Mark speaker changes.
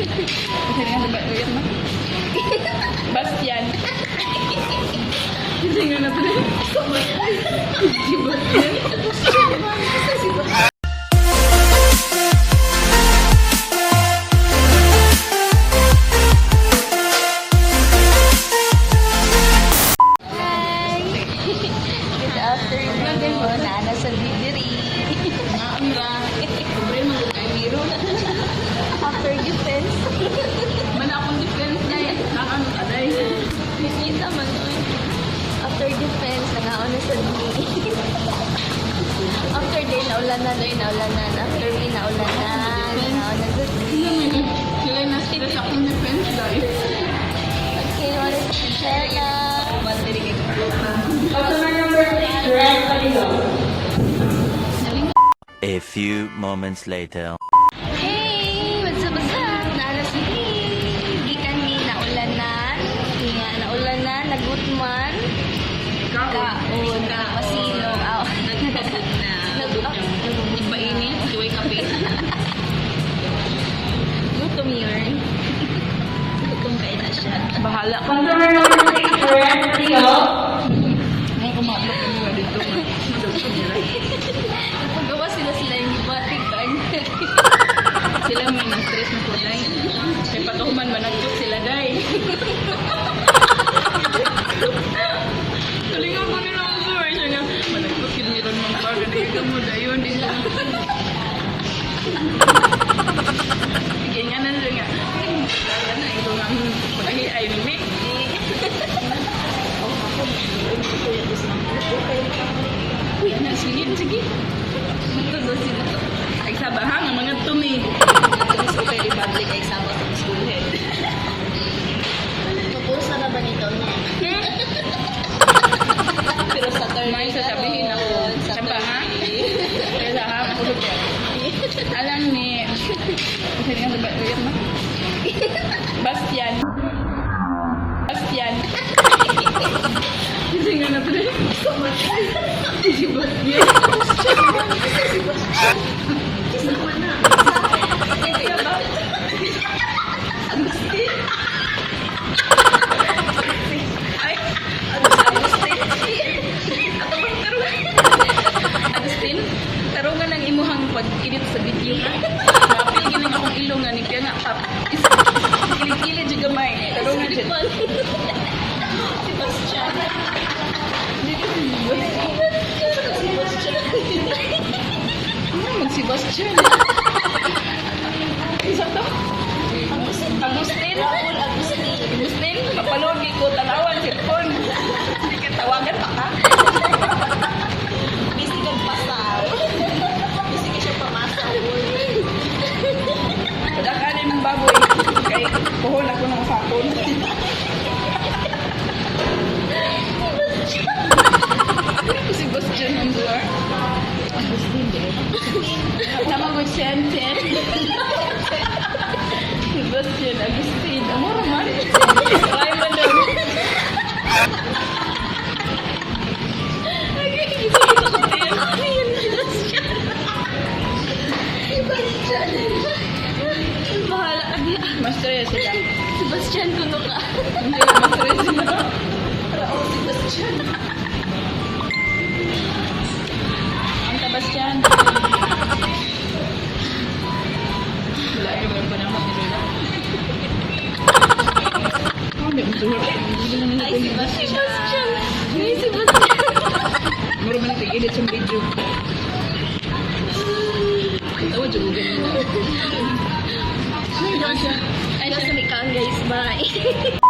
Speaker 1: Kasi nga ba ulit no? Bastian. Kasi nga na to. Si Bastian.
Speaker 2: Hi! Good afternoon. Nana sa Bidiri.
Speaker 1: Naamra. Pobre mo kay Miro.
Speaker 2: After defense.
Speaker 1: Man akong defense na eh. Nakaano ka day.
Speaker 2: Kita man uy. After defense, nangaon na sa di. After day, naulanan, uy, naulanan. After me, naulanan. Nangaon na sa di.
Speaker 1: Sila na stress akong defense day.
Speaker 2: Okay, wala si Shella.
Speaker 3: Customer number 6, Red Palilog.
Speaker 4: A few moments later.
Speaker 2: Hey! What's up, what's up? Nana sa di. Gikan ni naulanan. Nga, naulanan, nagutman. Kaon, masilong. Aw.
Speaker 1: Nagpainit, siway kape.
Speaker 2: Gutom yarn. Gutom kayo na siya.
Speaker 1: Bahala ka.
Speaker 3: Customer number 6, Red Palilog.
Speaker 1: Mga kumatlok ko nga dito.
Speaker 2: Nagpagawa sila sila yung ibatig ka.
Speaker 1: Sila may na-stress na kulay. May patuhuman managjuk sila day. Tulingan ko nila ang sir. Siya nga, managjuk yun meron mga bago na ito mo dayon. Di siya. Sige nga na siya nga. Wala na ito nga. Magahi ay mimi. Uy, anak, sige, sige.
Speaker 2: Tudo sila.
Speaker 1: Ay, sabaha nga mga tumi.
Speaker 2: Sa Republic ay sama sa school head. Pupusa na ba nito niya? Pero sa third
Speaker 1: May sasabihin ako.
Speaker 2: Sa
Speaker 1: Saan ba, ha?
Speaker 2: third.
Speaker 1: Kaya ha, mahulog ko. Alam ni... Kasi nga ba ulit no? Bastian. Bastian. Kasi nga na to. Si Bastian. Kaya ba? Agustin. Ay, Agustin. Ato bang tarungan? Agustin, tarungan ang imuhang pag-edit sa video ha. Napil gini akong ilong nga ni kaya nga pap. Kilikili jud gamay. Tarungan jud.
Speaker 2: Si Bastian. Si Bastian.
Speaker 1: Ano man si Bastian? Isa to? Agustin.
Speaker 2: Raul Agustin.
Speaker 1: Agustin, mapalogi ko tanawan cellphone. Hindi ka tawagan pa ka.
Speaker 2: Busy kang pasaw. Busy ka siya pamasaw.
Speaker 1: Padakanin ng baboy. Kay puhon ako ng sakon. Si Bastian ang duwa. Agustin, di. Tama ko siya, Chen. Si Bastian, Agustin. Amor man. Try man daw. Ay,
Speaker 2: Ayun, si Bastian. Si Bastian. Bahala ka niya.
Speaker 1: Master sila.
Speaker 2: Si Bastian kuno ka.
Speaker 1: Hindi, master sila.
Speaker 2: Raul si Bastian.
Speaker 1: Ang Bastian. Wala yung mga panahon ni Lola. Oh, may usuhor.
Speaker 2: Ay, si Bastian. Si Bastian. Ay, si Bastian.
Speaker 1: Mura man nag-edit sa video. Tawa dyan ko ganyan.
Speaker 2: Ay, nasa may guys. Bye.